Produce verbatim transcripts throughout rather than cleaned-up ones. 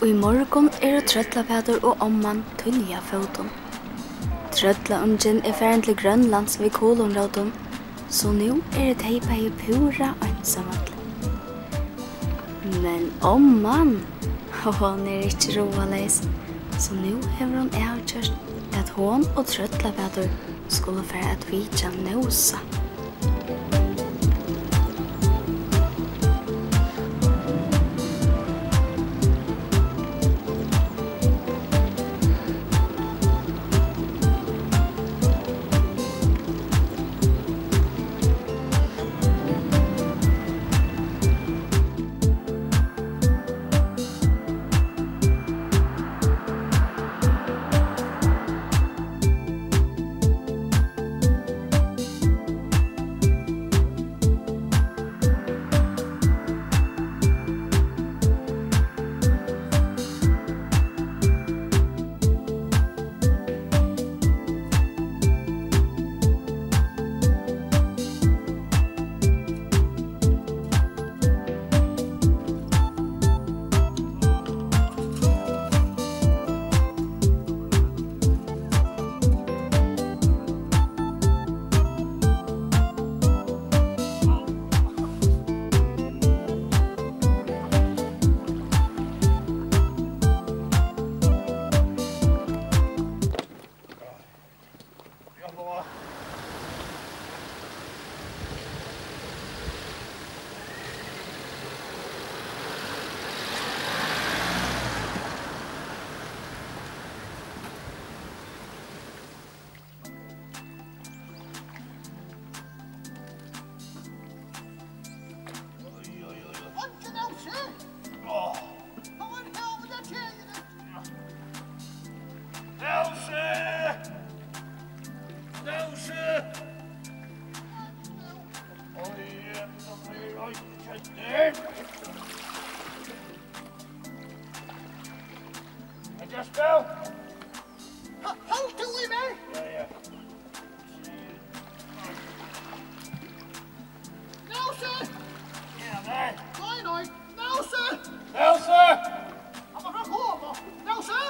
Í morgun eru Trøllapætur og omman tíðliga á fótum. Trøllaungin er farin til Grønlands við Kolumrótum, so nú eru tey bæði púra einsamøll. Men omman, hon er ikki ráðaleys, so nú hevur hon avgjørt, at hon og Trøllapætur skulu fara at vitja Nósa. Oj, oj, oj, oj. Oj, Nósi! Áh. Hann var her, hann var her. Nósi! Nósi! Oj, oj, oj, oj. Hetta er spæl. Ha-, halt tú í mær! Ja, ja. Nósi! Ja, nei. Nei, nei. Nósi! Nósi! Hann var frá koma. Nósi!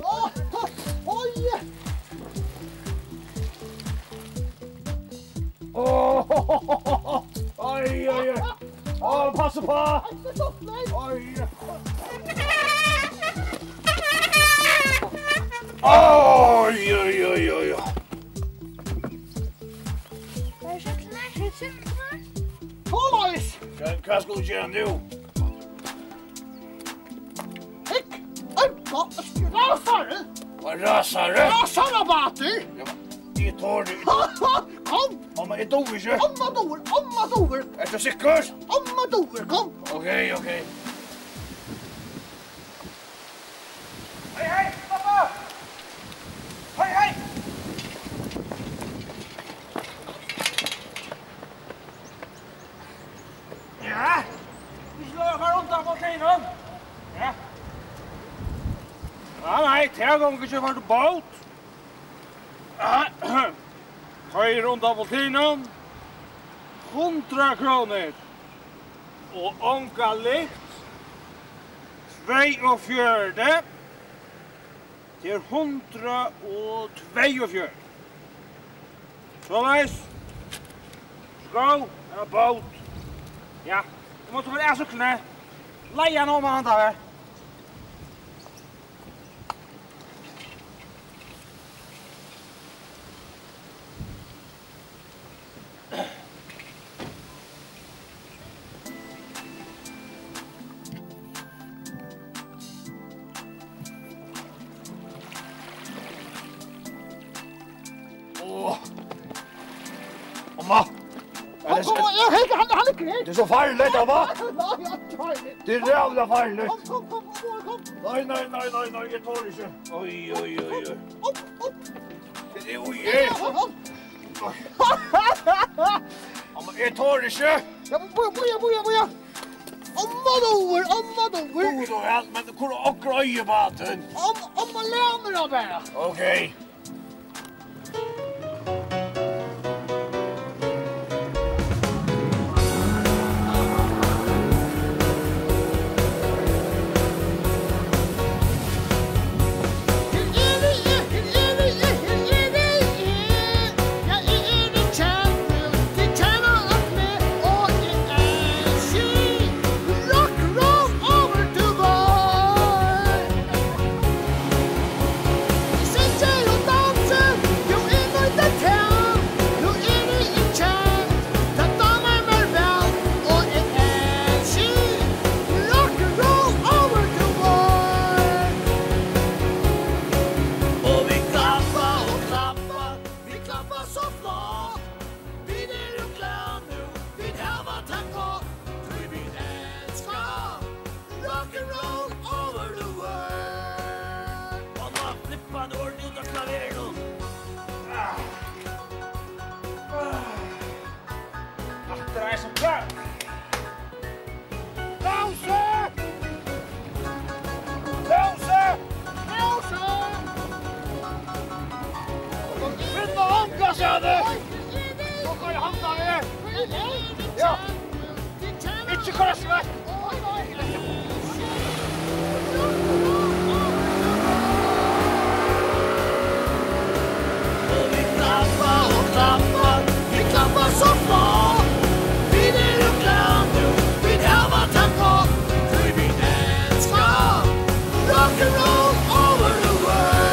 Áh, oj. Áh, oj, oj, oj. Áh, passa uppá. Oj. Oj, oj, oj, oj, oj. Var so klætt, sum var. Soleiðis. Hvat, hvat skulu vit gera nú? Hygg, ein rasari. Ein rasari? Rasarabátur. Ja, men eg tori ikki. Kom. Omma, eg dugi ikki. Omma dugir, omma dugir. Ert tú sikkur? Omma dugir, kom. Ok, ok. Hey, hey, stoppa! Hey, hey! Ja, vit skulu fara undan politiinum. Ja. Nei, nei, tað gongur ikki, fært tú bót. Koyr undan politiinum. Hundrað krónur. Og onga lykt. Tveyogfjøruti. Tað er hundrað og tveyogfjøruti. Soleiðis. Bót, ja, bót. Ja, tú mást fara av súkkluni. Leið hana um handan vegin. Áh. Omma. Kom, kom, ja, Helga, hann, hann er grei. Tað er so farligt, omma. Nei, ja, farligt. Tað er ræðuliga farligt. Kom, kom, kom, kom, kom. Nei, nei, nei, nei, nei, eg tori ikki. Oj, oj, oj, oj. Upp, upp. Tað er, oj, oj. Kom, kom. Omma, eg tori ikki. Ja, men bíða, bíða, bíða, bíða. Omma dúgvur, omma dúgvur. Dúgvur tú væl, men koyr okkurt oljur á bátin. Om-, omma lærir hann bara. Ókey. Rock and roll over the world. Vit syngja og dansa, jú, eg njóti tað. Nú eri eg kend, tað dámar mær væl, og eg elski rock and roll over the world. Og vit klappa og klappa, vit klappa so flott. Vit eru glað nú, vit hava tað gott, tí vit elska rock and roll over the world. Og nú flippar hann orðið út av klaverinum. Ah. Ah. Aftur er so klart. Lósi! Lósi! Lósi! Finn ongan, sigi eg! Nú kann eg halda her! Ja! Ikki koyra skjótt! Og vit klappa og klappa, vit klappa so flott. Vit eru glað nú, vit hava tað gott, tí vit elska rock and roll over the world.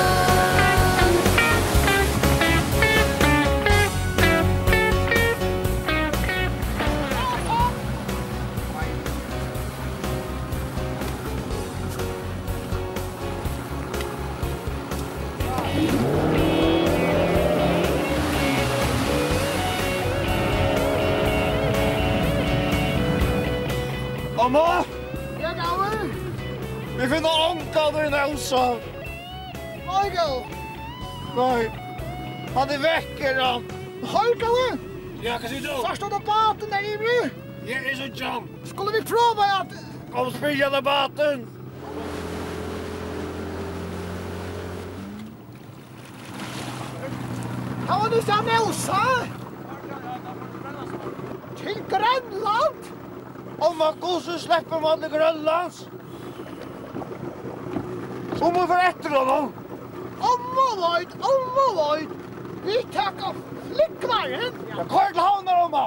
Omma! Ja, góði? Vit finna ongan í Nósa. Nei, góði. Nei. Hann er vekk, er hann. Hei, góði. Ja, hvat sigur tú? Sært tú bátin har yviri? Ja, eg síggi hann. Skulu vit prøva at... Kom, spyrja hann um bátin. Hava vit sæð Nósa? Til Grønland? Omma, hvussu sleppur mann til Grønlands? Sum vit fara eftir honum. Omma veit, omma veit. Vit taka flúgvaran. Ja, koyr til Havnar, omma.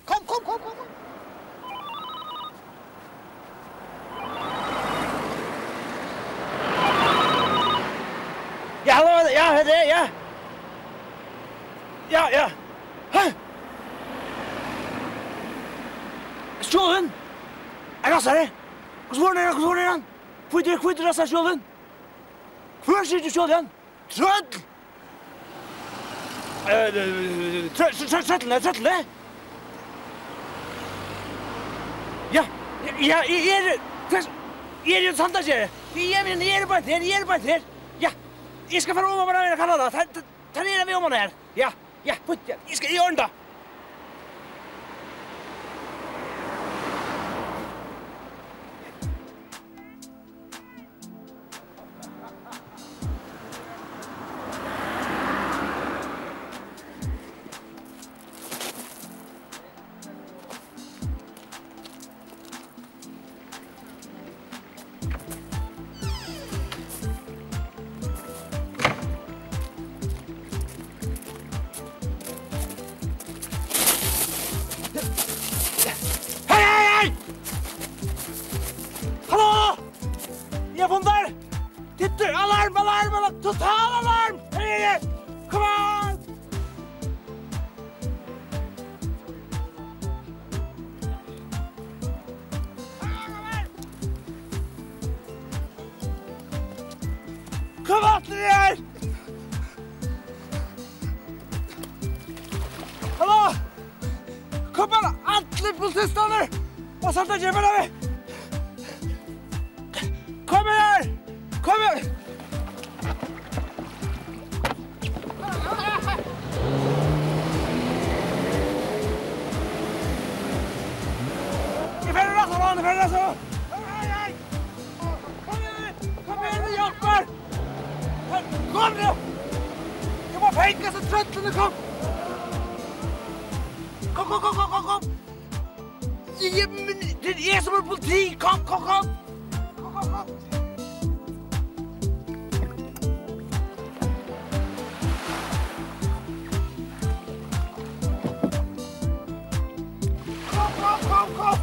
Kom, kom, kom, kom, kom. Ja, hallo, ja, her er, ja. Ja, ja. Hæ? Sjón, Rasari? Hvussu vorðin er hann? Hvussu vorðin er hann? Hvítur, hvítur rasar skjólin. Hvør situr skjólin? Trøll! Eh, trø-, trø-, trø-, trøllini, trøllini. Ja, ja, eg eri, hvat, eg eri í Sandagerði. Eg eri, eg eri beint her, eg eri beint her. Ja, eg skal fara oman bara og kanna tað. Tað, tað, tað er við oman her. Ja, ja, fínt, ja. Eg skal, eg ordni tað. Hey, hey, hey! Halló, halló! Eg havi funnið tær! Tittur, alarm, alarm, alarm! Total alarm! Hey, hey, hey! Come on! Kom aftur her! Halló! Kom bara, allir politistarnir! Og sett deg bara við! Kom her! Kom her! Eg fer at rasa hann, eg fer at rasa hann! Hey, hey, hey! Kom her! Kom her, hjálp mær! Kom her! Eg má fanga hasa trøllini, kom! Kom, kom, kom, kom, kom, kom! Eg, eg, men, tað er eg sum er politi. Kom, kom, kom. Kom, kom, kom. Kom, kom, kom, kom.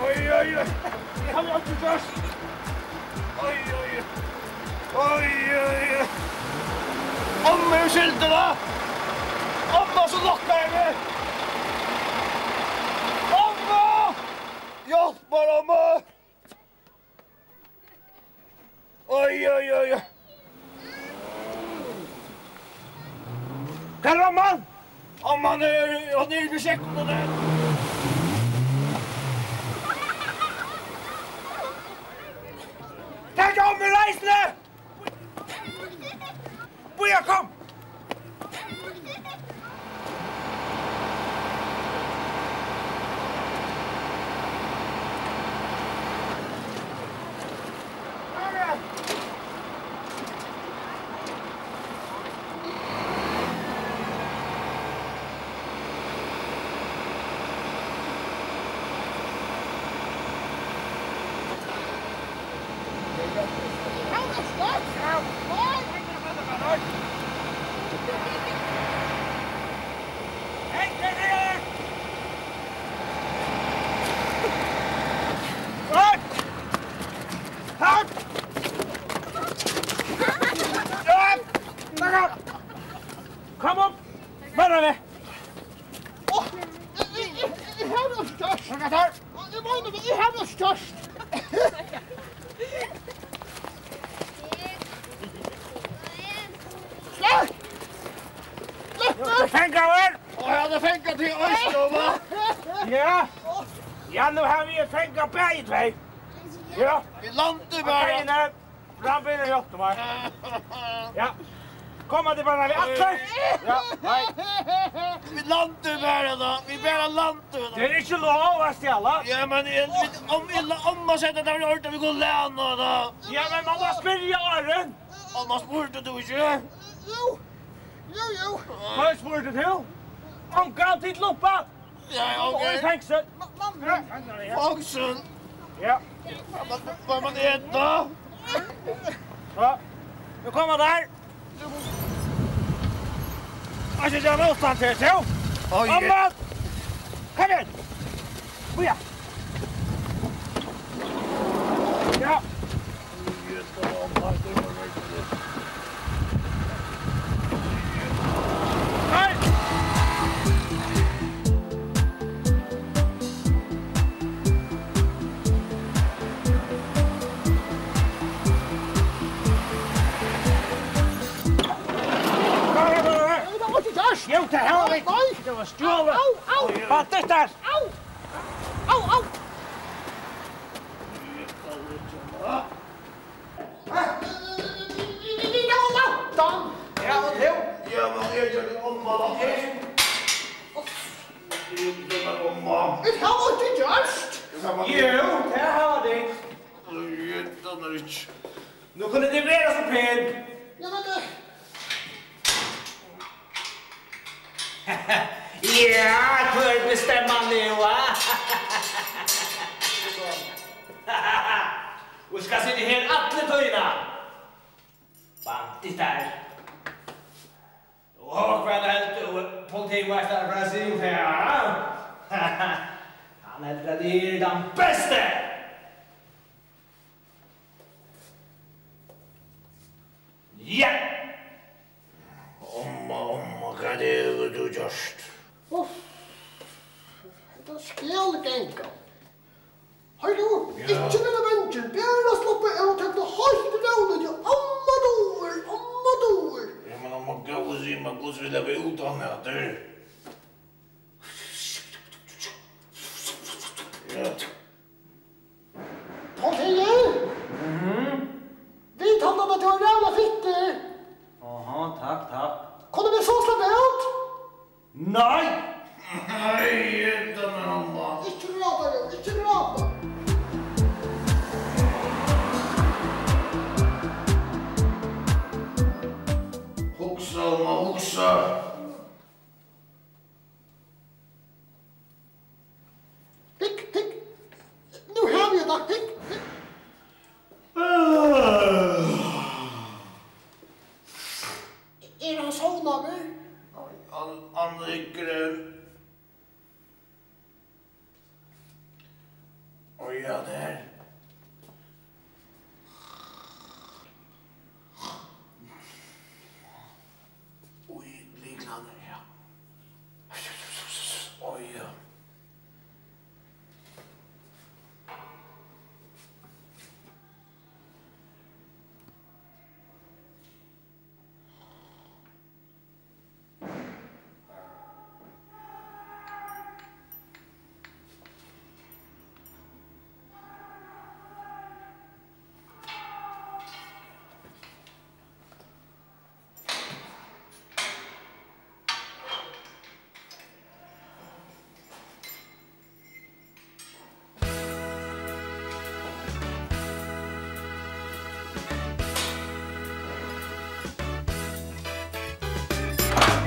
Oj, oj, oj. Eg havi einki gjørt. Oj, oj, oj. Oj, oj, oj. Omma hevur skyldina. Omma, so lokkaði meg. Omma! Hjálp mær, omma. Oj, oj, oj, oj. Hvar er omman? Omman er, hon er í prosjektinum har. Tak ommu eisini! Bíða, kom! Kom upp! Bara við! Áh, eg, eg, eg, eg havi tað størst. Hvat er tað? Eg meini, eg havi tað størst. Sløkk! Sløkk! Fanga her! Áh, eg havi fangað teg eisini, va? Ja. Ja, nú havi eg fangað bæði tvey. Ja. Vit landa bara. Fram við hjálp, Tommy. Ja. Kom, at bara við aftur. Ja, nei. Vit landa bara, tá. Vit bara landa, tá. Tað er ikki lov at stjala. Ja, men eg, vit, um, eg, um man seta tað í ordan, vit kunnu læna, tá. Ja, men man má spyrja áðrenn. Og man spurdi tú ikki? Jú. Jú, jú. Hvat spurdi tú? Ongan tit lumpa? Ja, ja, ok. Og í fengsel. Ma-, mamma. Fengsel. Ja. Hvat, hvat man eta? Ja. Nú koma teir. Eg skal gera mótstand her, sjá. Oj. Mamma! Kom igjen. Bíða. Ja. Jú, tað hava vit. Nei. Tað var stjólið. Au, au. Hvat er tað? Au. Au, au. Ja, og tú? Ja, men eg gjørdi omma, da. Eg gjørdi omma. Vit hava einki gjørt. Jú, tað hava tit. Oj, tað er ikki. Nú kunnu tit vera so pen. Ja, men, eh, Ja, hvør bestemmar nú, va? Og skal sita her alla tíðina. Bandittar. Og hvat heldur tú, politimeistarin frá Seyðisfirði, ha? Hann heldur, at eg eri tann besti. Ja! Omma, omma, hvat hevur tú gjørt? Uff, hetta skal ganga. Hoyr tú, ja, ikki vera bangin, bara slappa av og tak tað heilt róligt, ja, omma dugir, omma dugir. Ja, men omma góði, sig mær, hvussu vil eg vera uttan hatta? Ja. Politiið! Mhm. Vit halda, at tú hevur ræðuliga fittir. Aha, takk, takk. Kunnu vit so sleppa út? Nei! Nei, hetta er omma. Ikki gráta, Jón, ikki gráta. Hugsa, omma, hugsa. Hygg, hygg. Nú havi eg tað. Hygg, hygg. Er hann sovnaður? Hann, hann liggur enn. Og ja, tað er. Í lyklarnar, ja. Oj, ja.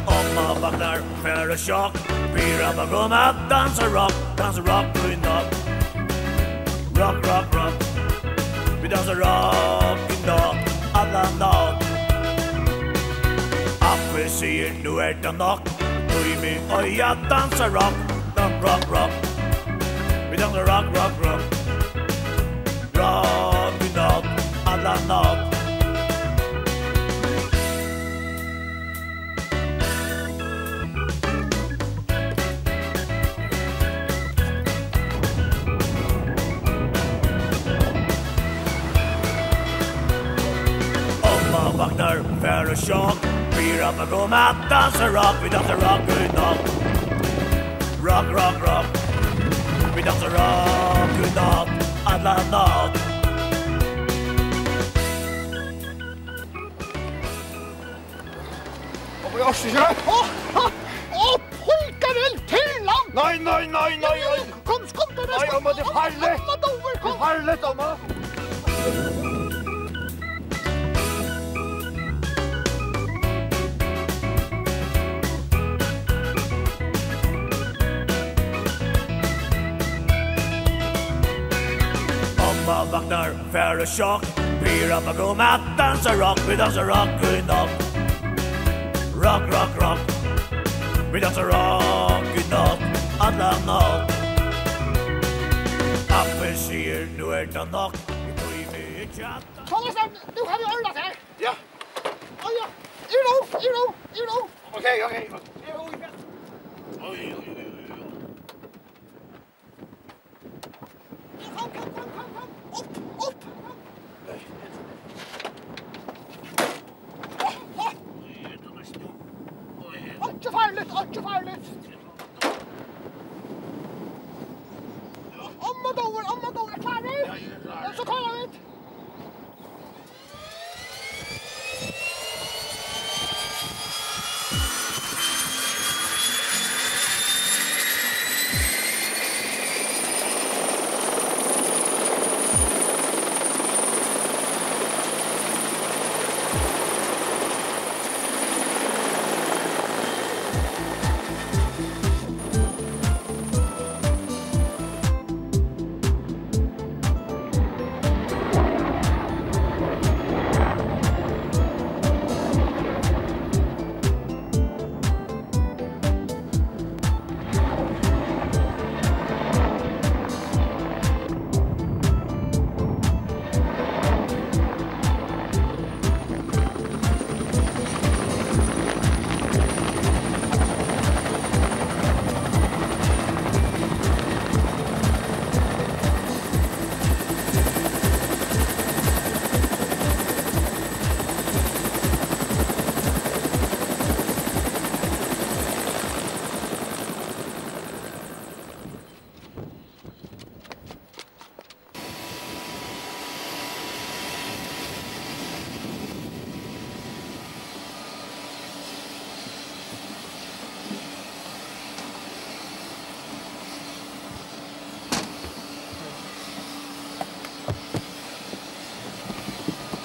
Omma vaknar, fer á sjokk, byrjar at koma, dansa rock, dansa rock í nátt. Rock, rock, rock. Vit dansa rock í nátt. Nátt. Abbi sigur, nú er tað nokk. Tími, oj, at dansa rock. Rock, rock, rock. Vit dansa rock, rock, rock. Rock í nátt, alla nátt. Omma vaknar, fær eitt sjokk. Biður abba koma at dansa rock, vit dansa rock í nátt. Rock, rock, rock. Vit dansa rock í nátt, alla nátt. Og í árstíð, ja. Ó, ó, ó, pojkar, el til land! Nei, nei, nei, nei, nei. Kom, skunda tær, nei, skunda, amma, tað er farligt. Amma, Dóri, kom. Tað er farligt, amma. Omma vaknar, fær eitt sjokk. Biður abba koma at dansa rock, vit dansa rock í nátt. Rock, rock, rock. Vit dansa rock í nátt, alla nátt. Abbi sigur, nú er tað nokk. Vit tíma ikki at... Soleiðis, nú kann eg orna tær. Ja. Ó, ja. Í ró, í ró, í ró. Ok, ok. Oj, oj, oj, oj. Kom, kom, kom, kom, kom. Upp, upp. Oj, oj. Ikki farligt, ikki farligt. Omma Dóri, omma Dóri, klárur? Ja, eg eri klárur. Ja, so koyra vit.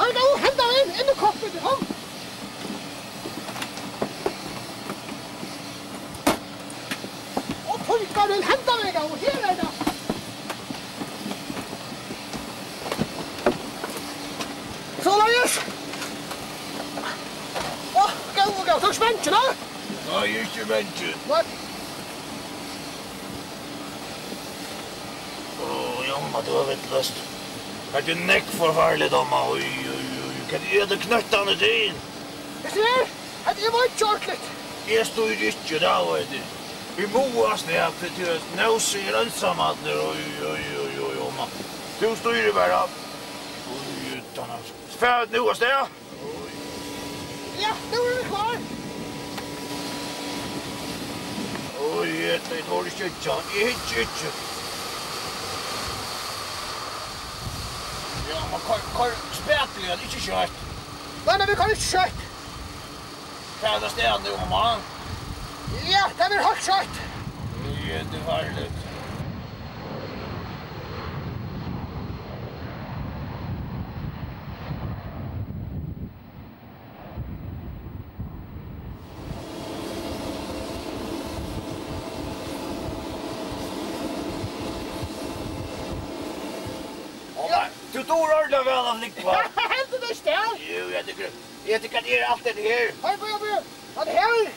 Oj, nú henda inn, inn í cockpitið, kom. Og pojkarnir, henda vegin, og her er tað. Soleiðis. Ó, góði, góði, tú ert bangin, ha? Nei, eg eri ikki bangin. Nei. Ó, Jonna, tú ert vitlaus. Hetta er nógv for farligt, Jonna. Oj, oj, oj. Hvat er tað, knøttarnir tín? Eg sigi, hetta er ikki ordentligt. Eg stýri ikki, tað veit tú. Vit mugu avstað, tí at nósi er einsamallur. Oj, oj, oj, oj, Jonna. Tú stýrir bara. Oj, utan at... Far nú avstað. Ja, nú eru vit klár. Oj, eg, eg tori ikki hyggja. Eg hyggi ikki. Ja, men koyr, koyr spakuliga, ikki skjótt. Nei, nei, vit koyra ikki skjótt. Far avstað nú, man. Ja, tað er heilt skjótt. Oj, tað er farligt. Ó, nei, tú dugir ordiliga væl at flúgva. Heldur tú ikki? Ja? Jú, ja, tað er, ja, tað kann eg alt hetta her. Hey, bíða, bíða. Hvat er her?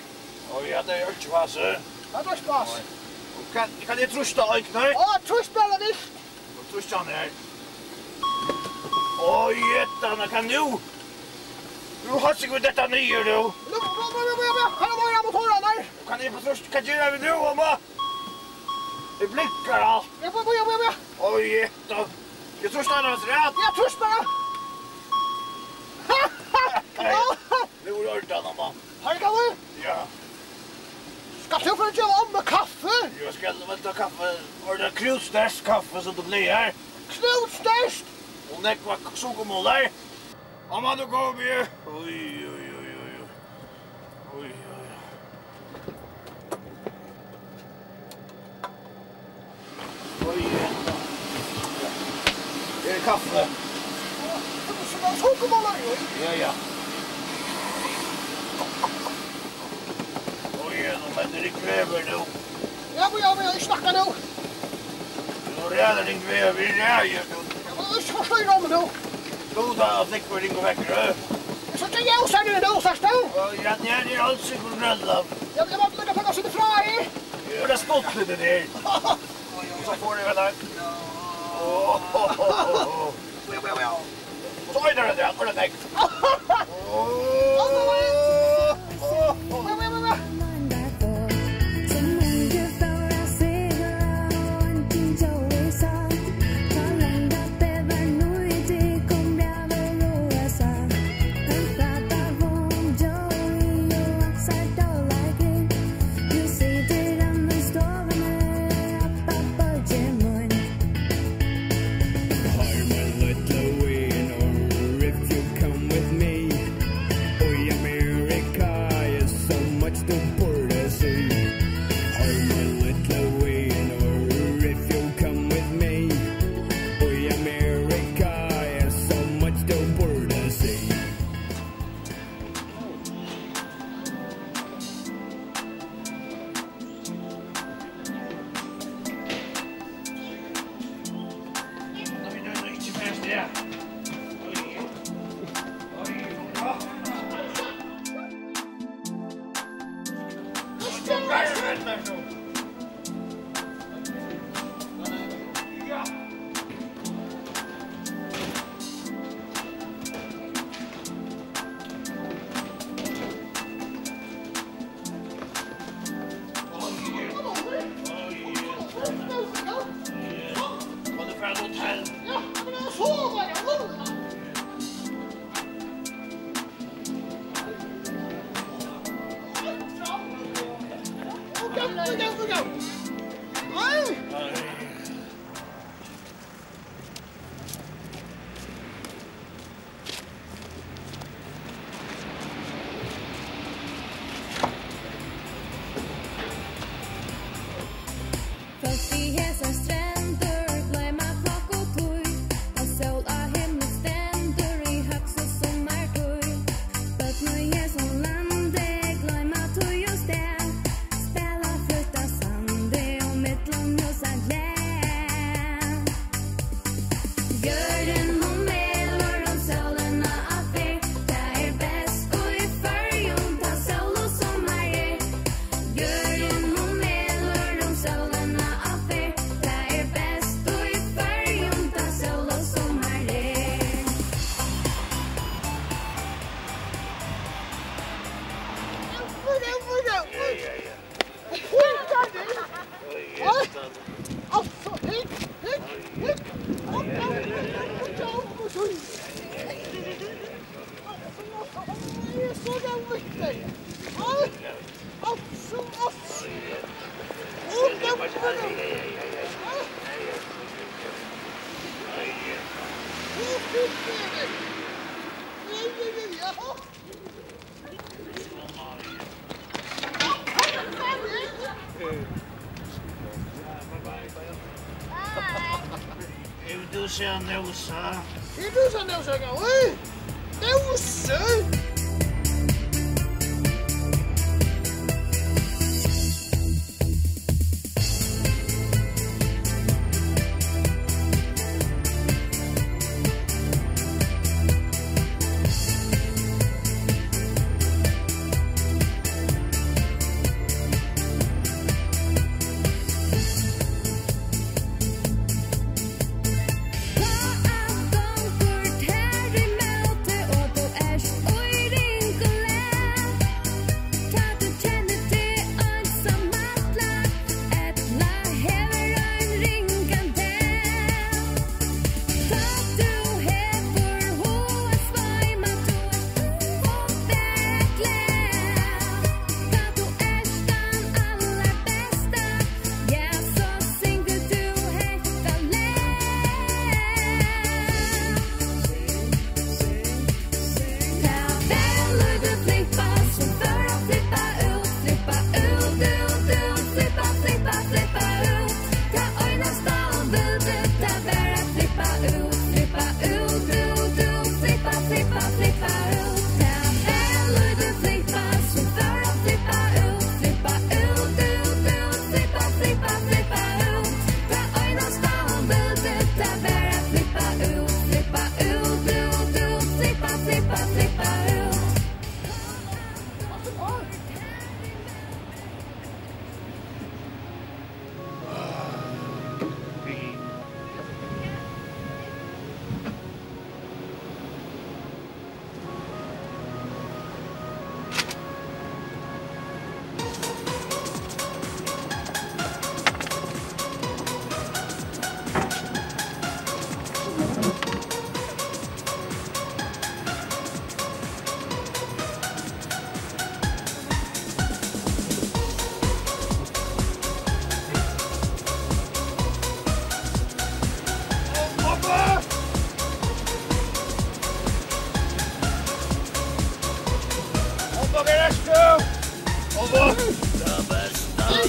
Ó, ja, tað er ikki vasi. Hvat er spas? Og kann, kann eg trýsta á ein knøtt? Á, trýst bara vilt. Og trýst hann her. Ó, jøttan, hann kann nú. Nú hastar tú detta niður, tú. Nú, nú, nú, nú, nú, nú, hann er meira motorar, nei. Kann eg fáa trýst, hvat gera vit nú, mamma? Tað blinkar alt. Ja, ja, ja, ja, ja. Ó, jøttan. Eg trýsti hann afturat. Ja, trýst bara. Nú er ordan, mamma. Hargaðu. Ja. Skalt tú fara at geva ommu kaffi? Eg skal væl ta kaffi. Var tað krútsterkt kaffi, sum tú plagar? Krútsterkt? Og nógvar k-, sukurmolar. Mamma, nú komi eg. Oj, oj, oj, oj, oj. Oj, oj, oj. Oj, ja. Her er kaffi. Á, tað er so, sukurmolar í. Ja, ja. Oj, ja, nú, men tað er ikki veður nú. Ja, men, ja, men, eg snakki nú. Nú ræður ikki veður, vit ræða nú. Ja, men, eg forstýri meg nú. Nú, tá flúgvin gongur vekk, ja. Eg síggi ljósarnar nú, sært tú? Á, ja, tað er als ikki grønt. Ja, men eg má líka taka seg frá í. Jú, tað er stuttligt, tað har. So fór eg vel her. Åh. Og so øynar tað, ja, og tað er tekt. Åh. Fólk við hesar strendur gloyma klokkutíð, og sól á himli stendur í høgstu summartíð. Børn í hesum landi gloyma tíð og stað, spæla frítt á sandi og millum hús at glað. Jørðin, hon melur um sólina á ferð. Tað er best í Føroyum, tá sól og summar er. Jørðin, hon melur um sólina á ferð. Tað er best í Føroyum, tá sól og summar er. Hevur tú sæð Nósa? Hevur tú sæð Nósa, góði? Nósi!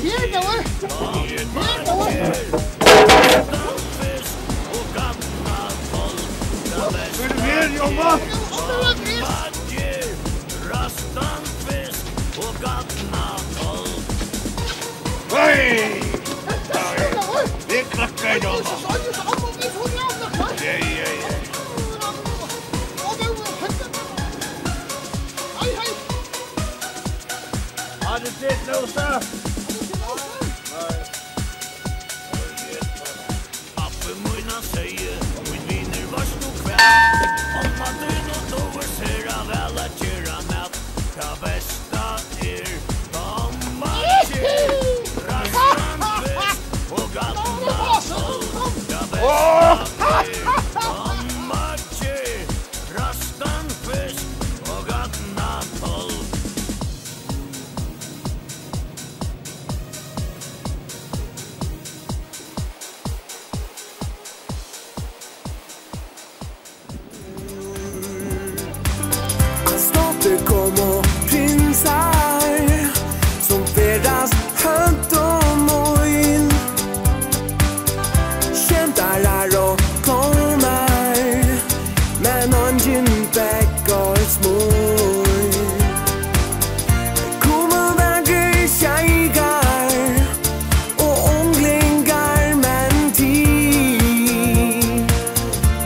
Her, góði. Her, góði. Hvar er tað, Jóna? Hey! Vit klakka í dag. Ja, ja, ja. Hava tit nóg saft? Nei. Abbi mín, hann segði: Mín vinur, veitst tú hvat? Omma tín, hon dugir sera væl at gera mat. Tað besta er, tá omma ger ræstan fisk og garnatoll. Tað besta er, tá omma ger ræstan fisk og garnatoll. Á slotið koma prinsar, sum ferðast høvdum í. Skeldarar og klovnar, men eingin fekk eitt smíl. Komu vakrir skeiðar og unglingar, men tit,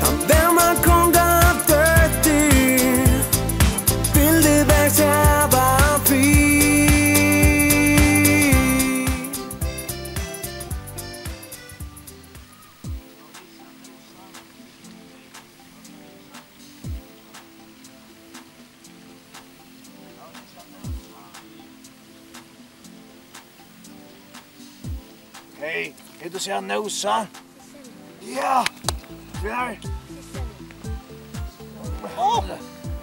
tann væna kongadóttir, vildi bert hava frið. Hey, hevur tú sæð Nósa? Ja! Hvar? Á,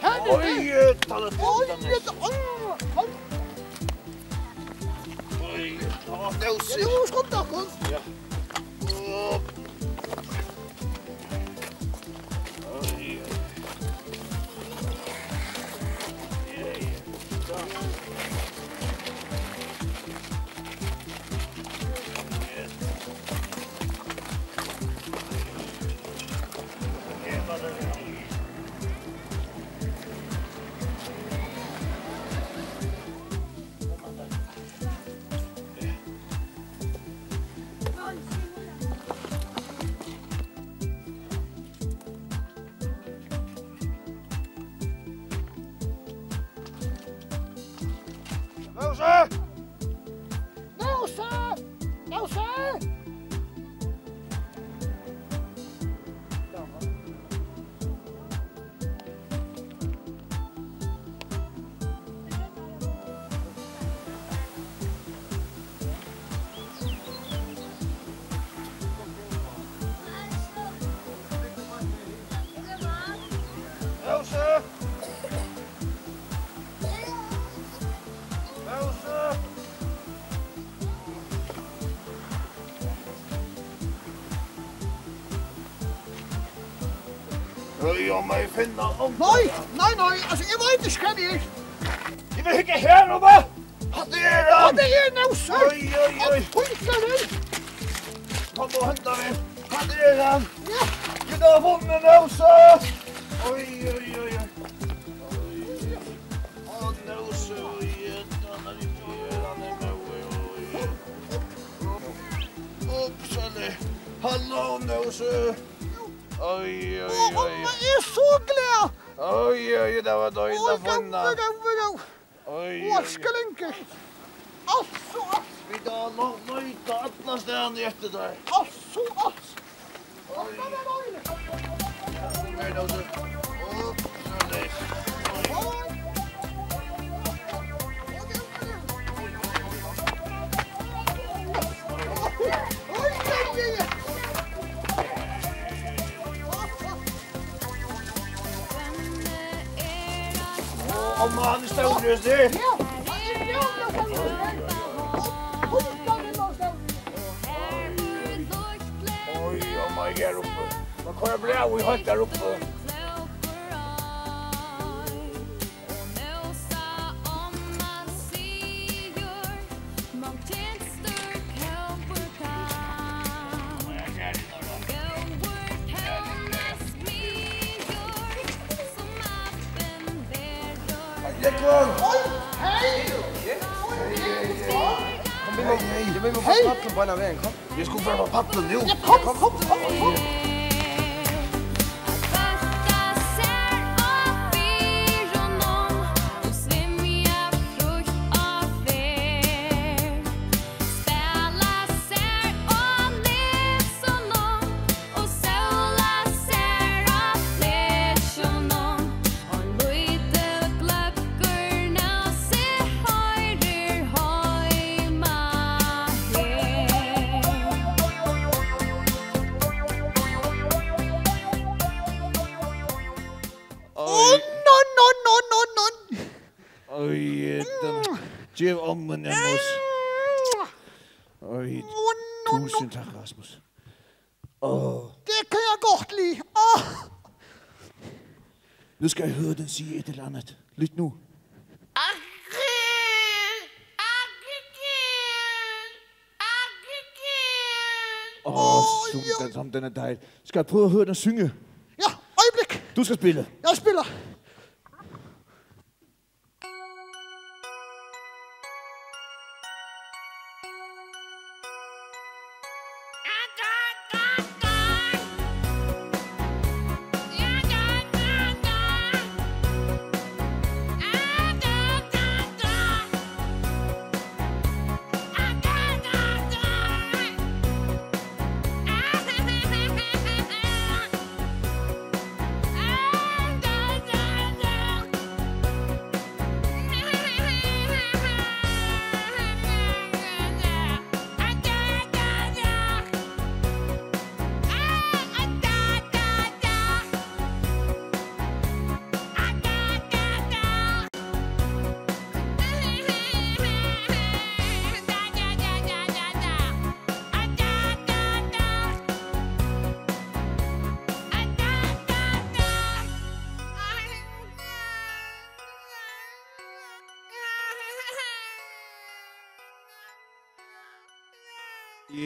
her er tað. Oj, oj, oj, oj. Oj, á, Nósi. Ja, nú skunda okkum. Ja. Nósi! Nósi! Nósi! Oj, eg má finna ongan. Nei, nei, nei, altso, eg veit ikki, hvar hann er. Eg vil hygga her, Róbert. Hatta er hann. Hatta er Nósi. Oj, oj, oj. Oj, oj, oj. Kom og henta meg. Hatta er hann. Ja. Vit hava funnið Nósa. Oj, oj, oj, oj. Oj. Á, Nósi, oj, hann er í fjør, hann er móður, oj. Upsali. Halló, Nósi. Oj, oj, oj. Ó, omma er so glað. Oj, oj, tað var deiligt at finna. Oj, góði, góði, góði. Oj, oj, oj. Alt so alt. Vit hava lo-, leitað allastaðni eftir tær. Alt so alt. Oj. Kom her nú, tú. Upsali. Oj. Á, omma, hann er stórur, hesi. Ja, hann er stórur, stórur. Hundrað kilo stórur. Oj, omma, her uppi. Man koyrir bræv í heilt her uppi. Og Nósa omma Kom, vit mugu, vit mugu fara á pallin beinan vegin, kom. Vit skulu fara á pallin nú. Ja, kom, kom, kom, kom. Og sólin sær á flekjunum, ein lítil gløggur nú seg hoyrir heima her. Oj. Oj, no, no, no, no, no. Oj, eh, den, gev ommuni ein mus. Oj, túsund takk, Rasmus. Åh. Det kan jeg godt lide. Åh. Nu skal jeg høre den sige et eller andet. Lyt nu. Åh, som den, som den er dejlig. Skal jeg prøve at høre den synge? Ja, øjeblik. Du skal spille. Jeg spiller.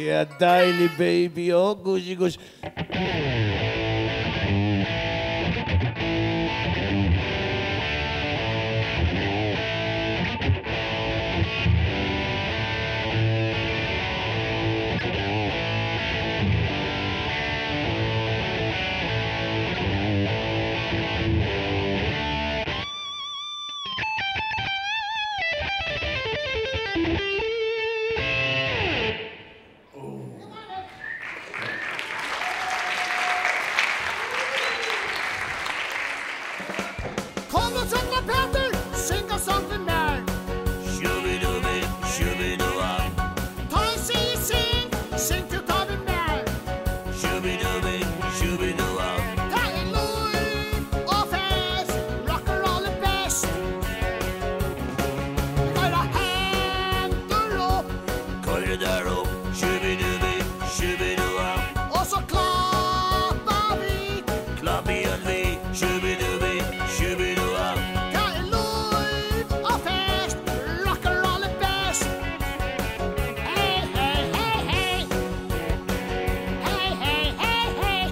Ja, dejlig, baby. Åh, gussi, gussi. Kom nú, Trølla Pætur, syng ein sang við mær. Shubidubbi, shubidua. Tá eg sigi syng, syng tú tá við mær. Shubidubbi, shubidua. Tað er lív og fest, rock'n'roll er best. Koyra hendur upp. Koyr tær upp, shubidubbi, shubidua. Og so klappa vit. Klapp í øll við, shubidubbi, shubidua. Tað er lív og fest, rock'n'roll er best. Hey, hey, hey, hey. Hey, hey, hey, hey.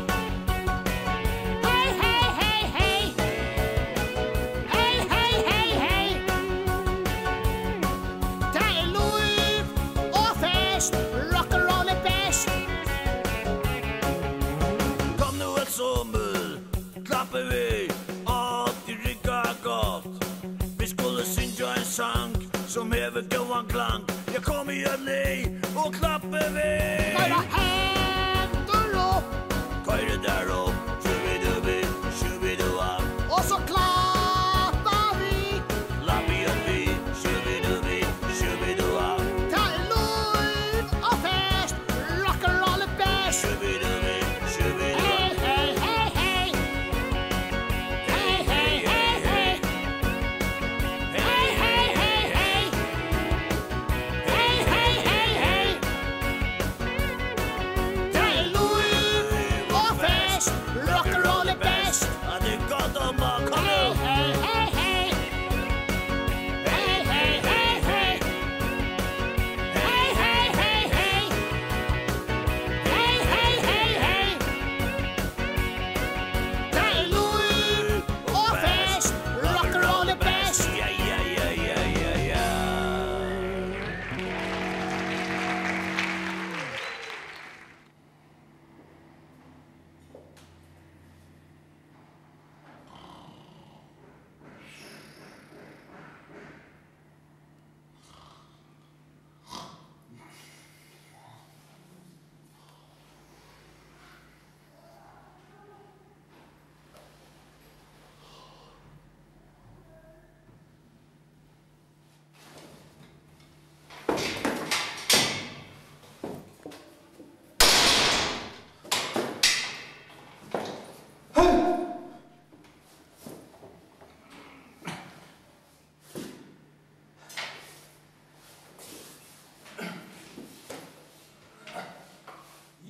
Hey, hey, hey, hey. Hey, hey, hey, hey. Tað er lív og fest, rock'n'roll er best. Kom nú, øll somul, klappa við, á, tit rigga gott. Vit skulu syngja ein sang, sum hevur góðan klang. Ja, kom í øll lið og klappa við. Koyra hendur upp. Koyr tær upp, shubidubbi, shubidua. Og so klappa vit. Klapp í øll við, shubidubbi, shubidua. Tað er lív og fest, rock'n'roll er best. Shubidubbi, shubidua. Hey, hey, hey, hey. Hey, hey, hey, hey. Hey, hey, hey, hey. Hey, hey, hey, hey.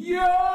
Ja!